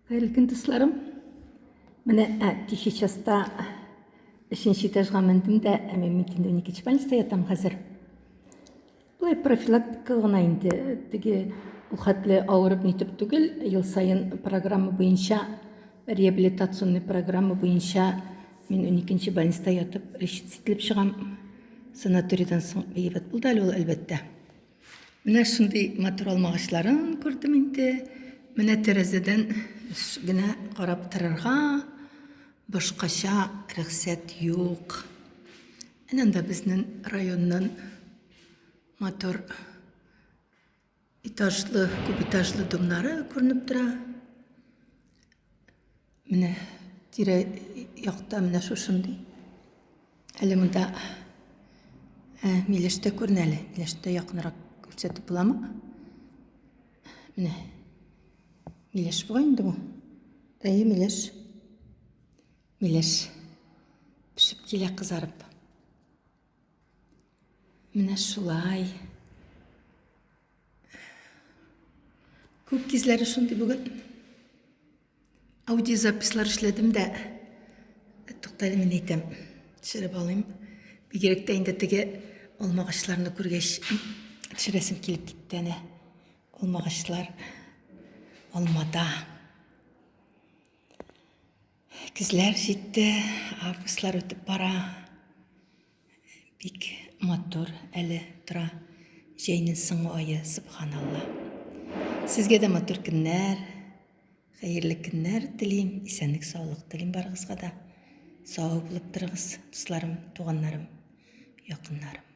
Хәерле көн, дусларым. Менә ә, тихий часта өченче этажга мендем дә, ә мин бит инде 12 больницада ятам хәзер. Болай профилактика гына инде, теге ул хәтле авырып нитеп түгел, ел саен программа буенча, реабилитационный программа буенча мин 12 больницада ятып лечиться ителеп чыгам. Санаторийдан соң әйбәт булды әле ул, әлбәттә. Менә шундый матур алмагачларын күрдем инде. Менә тәрәзәдән генә карап торырга башкача рөхсәт юк. Әнә анда безнең районның матур этажлы, күп этажлы домнары күренеп тора. Менә тирә якта менә шушындый. Әле монда ә, миләш тә күренә әле. Миләш тә якынрак күрсәтеп буламы? Менә миләш бугай инде бу. Әйе, миләш. Миләш. Пешеп килә кызарып. Менә шулай. Күк кизләре шундый бүген. Аудиозаписьлар эшләдем дә, туктале мин әйтәм, төшереп алыйм. Бигрәк тә инде теге алмагачларны күргәч, төшерәсем килеп китте әнә. Алмагачлар алмада. Көзләр җитте, августлар үтеп бара. Бик матур әле тора җәйнең соңгы ае, сөбханалла. Сезгә дә матур көннәр, хәерле көннәр телим, исәнлек, саулык телим барыгызга да. Сау булып торыгыз, дусларым, туганнарым, якыннарым.